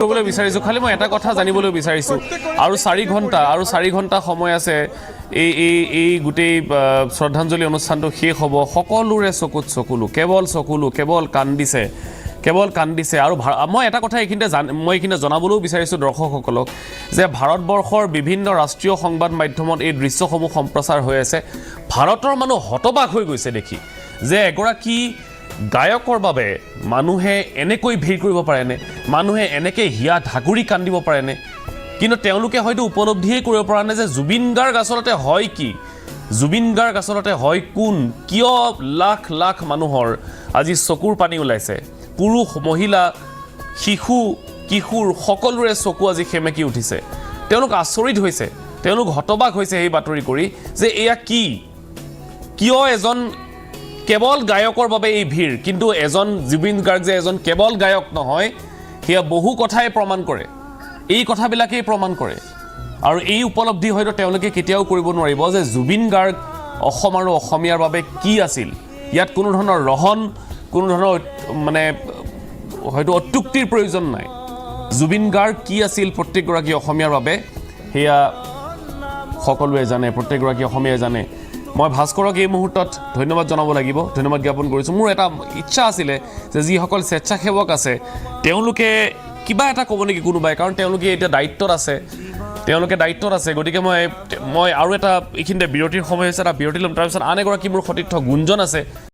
কৰিবলৈ বিচাৰিছোঁ। খালি মই এটা কথা জানিবলৈ বিচাৰিছোঁ, আৰু 4 ঘণ্টা সময় আছে, এই এই এই গোটেই শ্ৰদ্ধাঞ্জলি অনুষ্ঠানটো শেষ হ'ব। সকলোৰে চকুত চকুলো, কেৱল চকুলো, কেৱল কান্দিছে, কেৱল কান্দিছে। আৰু মই এটা কথা এইখিনিতে মই এইখিনিতে জনাবলৈও বিচাৰিছোঁ দৰ্শকসকলক যে ভাৰতবৰ্ষৰ বিভিন্ন ৰাষ্ট্ৰীয় সংবাদ মাধ্যমত এই দৃশ্যসমূহ সম্প্ৰচাৰ হৈ আছে। ভাৰতৰ মানুহ হতবাক হৈ গৈছে দেখি যে এগৰাকী গায়কৰ বাবে মানুহে এনেকৈ ভিৰ কৰিব পাৰেনে? মানুহে এনেকৈ হিয়া ঢাকুৰি কান্দিব পাৰেনে? কিন্তু তেওঁলোকে হয়তো উপলব্ধিয়ে কৰিব পৰা নাই যে জুবিন গাৰ্গ আচলতে হয় কি, জুবিন গাৰ্গ আচলতে হয় কোন, কিয় লাখ লাখ মানুহৰ আজি চকুৰ পানী ওলাইছে। পুৰুষ, মহিলা, শিশু, কিশোৰ, সকলোৰে চকু আজি সেমেকি উঠিছে। তেওঁলোক আচৰিত হৈছে, তেওঁলোক হতবাক হৈছে সেই বাতৰি কৰি যে এয়া কি, কিয় এজন কেৱল গায়কৰ বাবে এই ভিৰ? কিন্তু এজন জুবিন গাৰ্গ যে এজন কেৱল গায়ক নহয়, সেয়া বহু কথাই প্ৰমাণ কৰে, এই কথাবিলাকেই প্ৰমাণ কৰে। আৰু এই উপলব্ধি হয়তো তেওঁলোকে কেতিয়াও কৰিব নোৱাৰিব যে জুবিন গাৰ্গ অসম আৰু অসমীয়াৰ বাবে কি আছিল। ইয়াত কোনো ধৰণৰ ৰহণ, কোনো ধৰণৰ মানে হয়তো অত্যুক্তিৰ প্ৰয়োজন নাই। জুবিন গাৰ্গ কি আছিল প্ৰত্যেকগৰাকী অসমীয়াৰ বাবে, সেয়া সকলোৱে জানে, প্ৰত্যেকগৰাকী অসমীয়াই জানে। মই ভাস্কৰক এই মুহূৰ্তত ধন্যবাদ জনাব লাগিব, ধন্যবাদ জ্ঞাপন কৰিছোঁ। মোৰ এটা ইচ্ছা আছিলে যে যিসকল স্বেচ্ছাসেৱক আছে, তেওঁলোকে কিবা এটা ক'ব নেকি কোনোবাই, কাৰণ তেওঁলোকে এতিয়া দায়িত্বত আছে, তেওঁলোকে দায়িত্বত আছে। গতিকে মই মই আৰু এটা এইখিনিতে বিৰতিৰ সময় হৈছে, এটা বিৰতি ল'ম। তাৰপিছত আন এগৰাকী মোৰ সতীৰ্থ গুঞ্জন আছে।